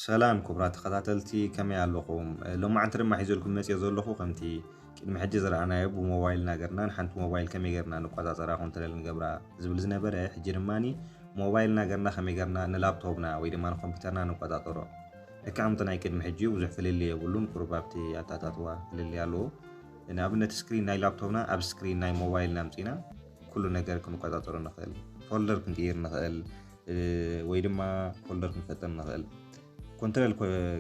ሰላም ክቡራት ተኸታተልቲ፣ ከመይ ኣለኹም? ሎማዓንቲ ድማ ሒዘልኩም መፅየ ዘለኹ ከምቲ ቅድሚ ሕጂ ዝረኣናዮ ብሞባይልና ገርና ንሓንቲ ሞባይል ከመይ ገርና ንቆፃፀራ ኮንትረል ንገብራ ዝብል ዝነበረ፣ ሕጂ ድማ ሞባይልና ገርና ከመይ ገርና ንላፕቶፕና ወይ ድማ ንኮምፒውተርና ንቆፃፀሮ። ልክዕ ከምቲ ናይ ቅድሚ ሕጂ ብዙሕ ፍልልይ የብሉን፣ ቁሩብ ኣብቲ ኣታታትዋ ፍልልይ ኣለዎ። ንኣብነት ስክሪን ናይ ላፕቶፕና ኣብ ስክሪን ናይ ሞባይልና ኣምፂና ኩሉ ነገር ክንቆፃፀሮ ንኽእል፣ ፎልደር ክንቅይር ንኽእል፣ ወይ ድማ ፎልደር ክንፈጥር ንኽእል። ኮንትረል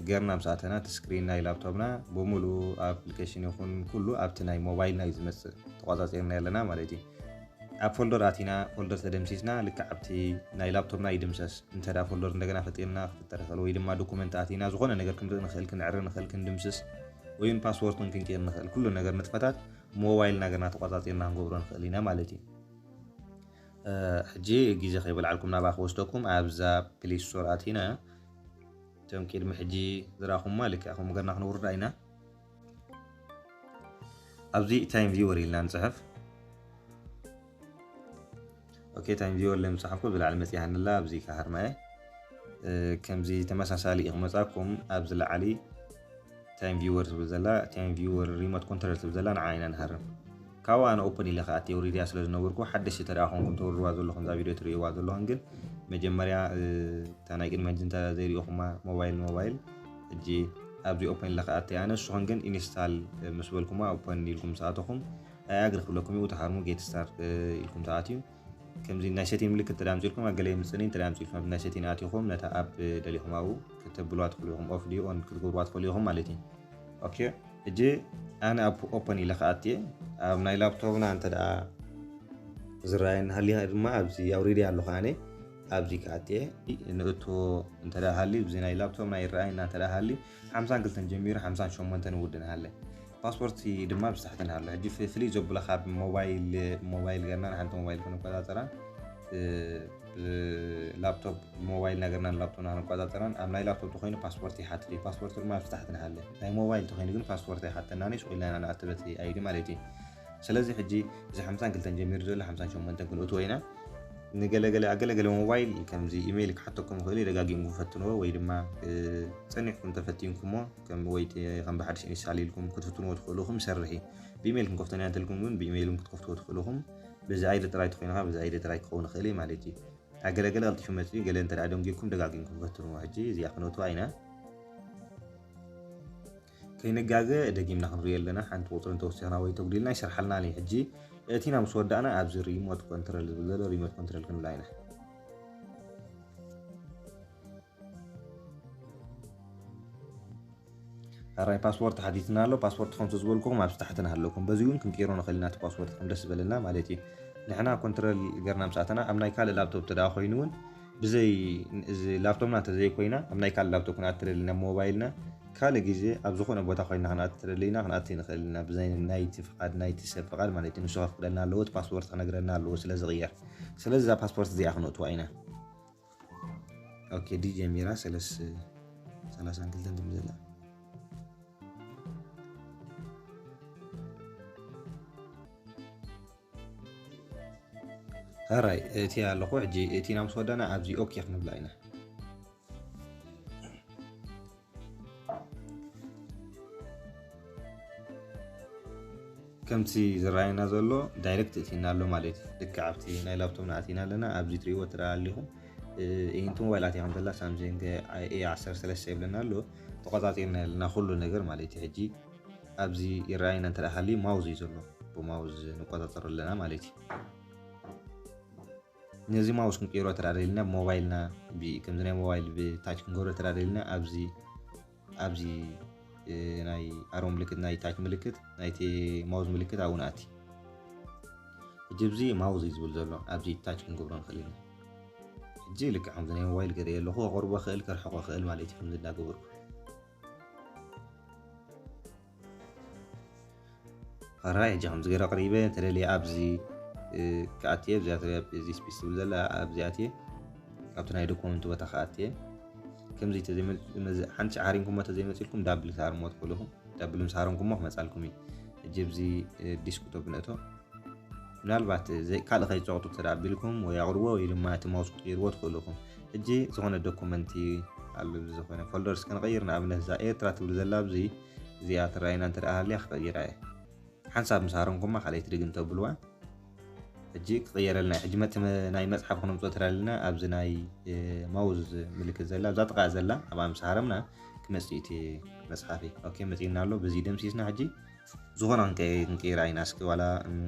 ገርና ምስ ኣተና እቲ ስክሪን ናይ ላፕቶፕና ብምሉኡ ኣፕሊኬሽን ይኹን ኩሉ ኣብቲ ናይ ሞባይልና እዩ ዝመፅእ፣ ተቆፃፂርና ኣለና ማለት እዩ። ኣብ ፎልደር ኣቲና ፎልደር ተደምሲስና ልክዕ ኣብቲ ናይ ላፕቶፕና ይድምሰስ። እንተ ፎልደር እንደገና ፈጢርና ክፍጠር ይኽእል ወይ ድማ ዶኩመንት ኣቲና ዝኾነ ነገር ክንርኢ ንኽእል፣ ክንዕሪ ንኽእል፣ ክንድምስስ ወይ ፓስወርድ ክንቅይር ንኽእል። ኩሉ ነገር ንጥፈታት ሞባይልና ገርና ተቆፃፂርና ክንገብሮ ንኽእል ኢና ማለት እዩ። ሕጂ ግዜ ከይበልዓልኩም ናባ ክወስደኩም ኣብዛ ፕሌይ ስቶር ኣቲና እቶም ቅድሚ ሕጂ ዝረኣኹማ ልክዕ ከምኡ ገርና ክንውርዳ ኢና። ኣብዚ ታይም ቪወር ኢልና ንፅሕፍ። ኦኬ፣ ታይም ቪወር ለምፅሓፍኩ ብላዕሊ መፅያሃንላ ኣብዚ ካሃርማየ ከምዚ ተመሳሳሊ እዩ ክመፃኩም። ኣብዚ ላዕሊ ታይም ቪወር ትብል ዘላ፣ ታይም ቪወር ሪሞት ኮንትሮል ትብል ዘላ ንዓ ኢና ንሃርም። ካብኡ ኣነ ኦፕን ኢለ ከኣቲ ውሪድያ ስለ ዝነበርኩ ሓደሽ ተደኣ ኮንኩም ተውርድዋ ዘለኹም እዛ ቪድዮ ትርእይዋ ዘለኹም ግን መጀመርያ እታ ናይ ቅድሚ ሕጂ እንተ ዘይሪኦኹማ ሞባይል ሞባይል ሕጂ ኣብዚ ኦፕን ኢለ ከኣቲ ኣነ ንስኹም ግን ኢንስታል ምስ በልኩማ ኦፕን ኢልኩም ሰኣተኹም ኣያግሪ ክብለኩም እዩ። ተሃርሙ ጌት ስታርት ኢልኩም ተኣትዩ ከምዚ ናይ ሴቲን ምልክት ተዳምፂልኩም ኣገለ ምፅኒ ተዳምፂልኩም ኣብ ናይ ሴቲን ኣቲኹም ነታ ኣብ ደሊኹም ኣብኡ ከተብልዋ ትኽእሉ ኢኹም። ኦፍ ድዩ ኦን ክትገብርዋ ትኽእሉ ኢኹም ማለት እዩ። ኦኬ፣ እጂ ኣነ ኣብ ኦፐን ኢለ ከኣትየ ኣብ ናይ ላፕቶፕና እንተ ደኣ ዝረኣየኒ ሃሊኻ ድማ ኣብዚ ኣውሪደ ኣለኹ ኣነ ኣብዚ ከኣትየ ንእቶ እንተ ደኣ ሃልዩ እዚ ናይ ላፕቶፕና ይረኣየና እንተ ደኣ ሃልዩ ሓምሳን ክልተን ጀሚሩ ሓምሳን ሸሞንተን ውድእ ንሃለ ፓስፖርቲ ድማ ብዝታሕቲ ንሃሎ። ሕጂ ፍልይ ዘብሎ ካብ ሞባይል ሞባይል ገርና ንሓንቲ ሞባይል ክንቆፃፀራ ላፕቶፕ ሞባይል ነገርና ንላፕቶፕና ክንቆፃፀራን ኣብ ናይ ላፕቶፕ ተኮይኑ ፓስፖርት ይሓትት እዩ። ፓስፖርት ድማ ብዝታሕቲ ንሃለ ናይ ሞባይል ተኮይኑ ግን ፓስፖርት ኣይሓተናን እዩ። ስቁልና ኢና ንኣትበት ኣይዲ ማለት እዩ። ስለዚ ሕጂ እዚ ሓምሳን ክልተን ጀሚሩ ዘሎ ሓምሳን ሸሞንተን ክንእትዎ ኢና። ንገለገለ ኣገለገለ ሞባይል ከምዚ ኢሜይል ክሓተኩም ይኽእል እዩ። ደጋጊምኩም ፈትንዎ ወይ ድማ እ፣ ጸኒሕኩም ተፈቲንኩሞ ከም ወይ ተ- ከም ብሓድሽ ኢንስታል ኢልኩም ክትፍትንዎ ትኽእሉ ኢኹም። ይሰርሕ እዩ። ብኢሜይል ክንከፍቶ ኢና እንተልኩም ግን ብኢሜይል እውን ክትከፍትዎ ትኽእሉ ኢኹም። በዚ ኣይዲ ጥራይ ተኮይንካ በዚ ኣይዲ ጥራይ ክኸውን ይኽእል እዩ ማለት እዩ። ኣገለገለ ቀልጢፉ መፅኡ ገለ እንተ ደኣ ደንጊርኩም ደጋጊምኩም ፈትንዎ። ሕጂ እዚኣ ክነእትዋ ኢና። ከይንጋገ ደጊምና ክንሪኦ ኣለና። ሓንቲ ቁፅሪ እንተወሲኽና ወይ ተጉዲልና ይሰርሓልና እዩ። ሕጂ እቲና ምስ ወዳእና ኣብዚ ሪሞት ኮንትረል ዝብል ዘሎ ሪሞት ኮንትረል ክንብላ ኢና። ሕራይ ፓስፖርት ሓቲትና ኣሎ። ፓስፖርት ከምቲ ዝበልኩኹም ኣብዚ ታሕቲ ንሃለኩም። በዚ እውን ክንቅይሮ ንኽእል ኢና እቲ ፓስፖርት ከም ደስ ዝበለና ማለት እዩ። ንሕና ኮንትረል ገርና ምስ ኣተና ኣብ ናይ ካልእ ላፕቶፕ ተደኣ ኮይኑ እውን ብዘይ እዚ ላፕቶፕና እንተዘይኮይና ኣብ ናይ ካልእ ላፕቶፕ ክንኣቲ ተደሊና ሞባይልና ካልእ ግዜ ኣብ ዝኾነ ቦታ ኮይና ክንኣቲ ተደሊና ክንኣቲ ንኽእል ኢና ብዘይ ናይቲ ፍቓድ ናይቲ ሰብ ፍቓድ ማለት እዩ። ንሱ ከፍቅደልና ኣለዎ እቲ ፓስፖርት ክነግረና ኣለዎ ስለ ዝቕየር። ስለዚ እዛ ፓስፖርት እዚኣ ክነእትዋ ኢና። ኦኬ ዲ ጀሚራ ሰለስ ሰላሳን ክልተን ትብል ዘላ ሕራይ እቲ ኣለኹ። ሕጂ እቲ ናብ ምስ ወዳና ኣብዚ ኦኬ ክንብላ ኢና። ከምቲ ዝረኣየና ዘሎ ዳይሬክት እቲና ኣሎ ማለት እዩ። ልክዕ ኣብቲ ናይ ላፕቶፕና ኣቲና ኣለና። ኣብዚ ትሪእዎ ትረኣ ኣሊኹም። እ፣ ኢንቱ ሞባይል ኣትያ ከም ዘላ ሳምሰንግ ኤ ዓሰርተ ሰለስተ ይብለና ኣሎ። ተቆጻጺርና ኣለና ኩሉ ነገር ማለት እዩ። ሕጂ ኣብዚ ይረኣየና እንተ ደኣ ሃልዩ ማውዝ እዩ ዘሎ። ብማውዝ ንቆጻጸሮ ኣለና ማለት እዩ። ነዚ ማውስ ክንቅይሮ ተራ ደሊና ብሞባይልና ብ-፣ ከምዚ ናይ ሞባይል ብታች ክንገብሮ ተራ ደሊና ኣብዚ፣ ኣብዚ፣ እ፣ ናይ ኣሮ ምልክት፣ ናይ ታች ምልክት፣ ናይቲ ማውዝ ምልክት ኣብኡ ንኣቲ። ሕጂ ኣብዚ ማውዝ እዩ ዝብል ዘሎ፣ ኣብዚ ታች ክንገብሮ ንኽእል ኢና። ሕጂ ልክዕ ከምዚ ናይ ሞባይል ገለ ኣለኹ፣ ከቕርቦ ክእል፣ ከርሕቆ ክእል ማለት እዩ፣ ከምዚ እናገበርኩ። ሕራይ ሕጂ ከምዚ ገይረ ኣቕሪበ፣ ተደልየ ኣብዚ፣ እ፣ ክኣትየ፣ እዚኣ ትሪኣ፣ እዚ ስፔስ ትብል ዘላ፣ ኣብዚ ኣትየ፣ ኣብቲ ናይ ዶኩመንት ቦታ ክኣትየ። ከምዚ ተዘይመ-፣ መዚ-፣ ሓንቲ ሻዕ ሃሪምኩሞ ተዘይመፂልኩም፣ ዳብል ክትሃርምዎ ትኽእሉ ኢኹም። ዳብል ምስ ሃረምኩሞ ክመፃልኩም እዩ። ሕጂ ኣብዚ፣ እ፣ ዲስክቶፕ ንእቶ። ምናልባት ዘይ-፣ ካልእ ከይትፀቕጡ እንተ ደኣ ኣቢልኩም ወይ ኣቕርብዎ ወይ ድማ እቲ ማውስ ክትቅይርዎ ትኽእሉ ኢኹም። ሕጂ ዝኾነ ዶኩመንቲ ኣሎ ዝኾነ ፎልደርስ ክንቐይር፣ ንኣብነት እዛ ኤርትራ ትብል ዘላ ኣብዚ እዚኣ ትረኣይና እንተ ደኣ ሃልያ ክቐይራ እየ። ሓንሳብ ምስ ሃረምኩማ ካልኣይቲ ድግም ተብልዋ። ሕጂ ክቕየረልና እዩ። ሕጂ መ-፣ እቲ መ-፣ ናይ መጽሓፍ ክነምጽኦ ተዳልና ኣብዚ ናይ፣ እ፣ ማውዝ ምልክት ዘላ ኣብዛ ጥቓ ዘላ ኣብኣ ምስ ሃረምና ክመጽእ እቲ መጽሓፈይ። ኦኬ፣ መጺእና ኣሎ። በዚ ደምሲስና ሕጂ ዝኾነ ክንቀ-፣ ክንቀይራ ኢና። እስኪ ዋላ፣ እም፣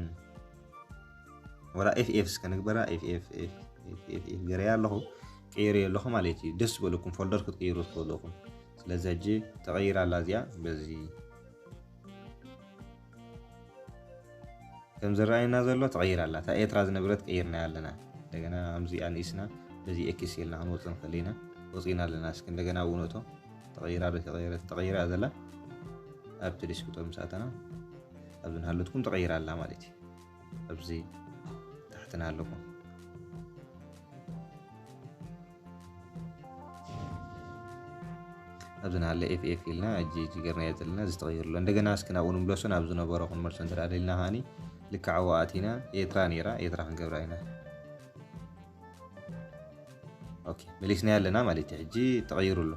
ዋላ ኤፍ ኤፍ እስከ ንግበራ። ኤፍ ኤፍ፣ ኤፍ ኤፍ፣ ኤፍ ኤፍ ገረያ ኣለኹ፣ ቀይረዮ ኣለኹ ማለት እዩ። ደስ ዝበለኩም ፎልደር ክትቀይሩ ትኽእሉ ኢኹም። ስለዚ ሕጂ ተቐይራ ኣላ እዚኣ። በዚ ከም ዝረኣየና ዘሎ ተቐይራ ኣላ። እታ ኤርትራ ዝነበረት ቀይርናያ ኣለና። እንደገና ከምዚ ኣንኢስና በዚ ኤክስ ኢልና ክንወጽእ ንኽእል ኢና። ወጺእና ኣለና። እስኪ እንደገና ኣብኡ ንእቶ። ተቐይራ ዶ ተቐይረት? ተቐይራ እያ ዘላ። ኣብቲ ዲስክቶፕ ምስ ኣተና፣ ኣብዚ እናሃለትኩም ተቐይራ ኣላ ማለት እዩ። ኣብዚ ታሕቲ እናሃለኩም። ኣብዚ እናሃለ ኤፍ ኤፍ ኢልና፣ ሕጂ፣ ሕጂ ገርናዮ ዘለና፣ እዚ ተቐይሩ ኣሎ። እንደገና እስኪ ናብኡ ንምለሶ፣ ናብ ዝነበሮ ክንመልሶ እንተ ደኣ ደሊና ከኣኒ፣ ልክዕ ኣብኡ ኣቲና፣ ኤርትራ ነይራ፣ ኤርትራ ክንገብራ ኢና። ኦኬ፣ መሊስናዮ ኣለና ማለት እዩ። ሕጂ ተቐይሩ ኣሎ።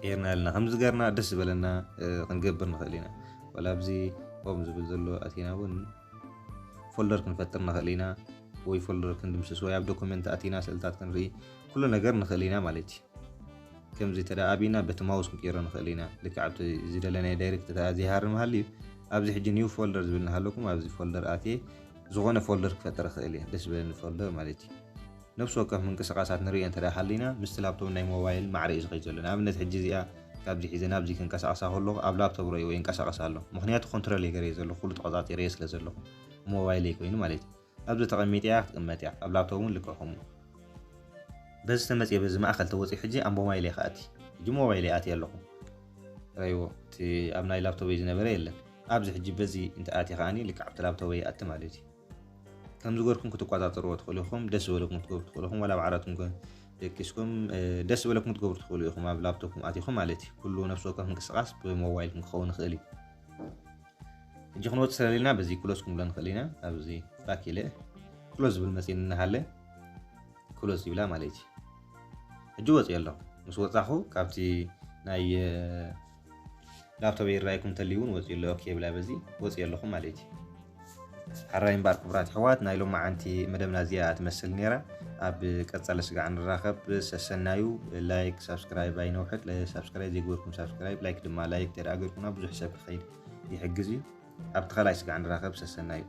ቀይርና ኣለና። ከምዚ ገርና ደስ ዝበለና፣ እ፣ ክንገብር ንኽእል ኢና። ዋላ ኣብዚ ሆም ዝብል ዘሎ ኣቲና እውን ፎልደር ክንፈጥር ንኽእል ኢና። ወይ ፎልደር ክንድምስስ ወይ ኣብ ዶኩመንት ኣቲና ስእልታት ክንርኢ ኩሉ ነገር ንኽእል ኢና ማለት እዩ። ከምዚ እንተ ደኣ ኣቢና በቲ ማውስ ክንቅይሮ ንኽእል ኢና። ልክዕ ኣብቲ ዝደለናዮ ዳይሬክት እንተ ደኣ ዘይሃርም ሃልዩ፣ ኣብዚ ሕጂ ኒው ፎልደር ዝብል እናሃለኩም ኣብዚ ፎልደር ኣትየ ዝኾነ ፎልደር ክፈጥር እኽእል እየ። ደስ ዝበለኒ ፎልደር ማለት እዩ። ነፍሲ ወከፍ ምንቅስቓሳት ንርእዮ እንተ ደኣ ሃሊና፣ ምስቲ ላፕቶፕ ናይ ሞባይል ማዕረ እዩ ዝኸይድ ዘሎ። ንኣብነት፣ ሕጂ እዚኣ ካብዚ ሒዘ ናብዚ ክንቀሳቐሳ ከለኹ፣ ኣብ ላፕቶፕ ርእይዎ ይንቀሳቐስ ኣሎ። ምኽንያቱ፣ ኮንትሮል እየ ገይረዮ ዘለኹ፣ ኩሉ ተቖጻጺረዮ ስለ ዘለኹ። ሞባይለይ ኮይኑ ማለት እዩ። ኣብዚ ተቐሚጠያ ክትቅመጥ እያ። ኣብ ላፕቶፕ እውን ልክዕ ከምኡ። በዚ ተመጽየ፣ በዚ ማእከል ተወጺኡ፣ ሕጂ ኣብ ሞባይለይ ክኣቲ። ሕጂ ሞባይለይ ኣትየ ኣለኹ። ርእይዎ፣ እቲ ኣብ ናይ ላፕቶፕ ዝነበረ የለን። ኣብዚ ሕጂ በዚ እንተ ኣትየ ከኣኒ፣ ልክዕ ኣብቲ ላፕቶፕ ይኣቲ ማለት እዩ። ከም ዝገርኩም ክትቆጻጸርዎ ትኽእሉ ኢኹም። ደስ ዝበለኩም ክትገብሩ ትኽእሉ ኢኹም። ዋላ ኣብ ዓራትኩም ኮን ደቂስኩም፣ እ፣ ደስ ዝበለኩም ክትገብሩ ትኽእሉ ኢኹም። ኣብ ላፕቶፕኩም ኣቲኹም ማለት እዩ። ኩሉ ነፍሲ ወከፍ ምንቅስቓስ ብሞባይልኩም ክኸውን ይኽእል እዩ። ሕጂ ክንወጽእ ስለሌና በዚ ክሎዝ ክንብሎ ንኽእል ኢና። ኣብዚ ባክ ኢለ ክሎዝ ዝብል መጺእኒ እናሃለ ክሎዝ ይብላ ማለት እዩ። ሕጂ ወጺእ ኣለኹ። ምስ ወጻኹ ካብቲ ናይ፣ እ፣ ላፕቶፕ ይረኣየኩም እንተልዩ እውን ወጺኡ ኣሎ። ኦኬ ይብላ፣ በዚ ወጺኡ ኣለኹ ማለት እዩ። ሓራይ እምበኣር ክቡራት ኣሕዋት፣ ናይ ሎማዓንቲ መደብና እዚኣ ትመስል ነይራ። ኣብ ቀጻሊ ስጋዕ ንራኸብ። ሰሰናዩ። ላይክ፣ ሳብስክራይብ ኣይነውሕድ። ሳብስክራይብ ዘይገበርኩም ሳብስክራይብ፣ ላይክ ድማ ላይክ ተደኣ ገርኩና ብዙሕ ሰብ ክኸይድ ይሕግዝ እዩ። ኣብቲ ካልኣይ ስጋዕ ንራኸብ። ሰሰናዩ።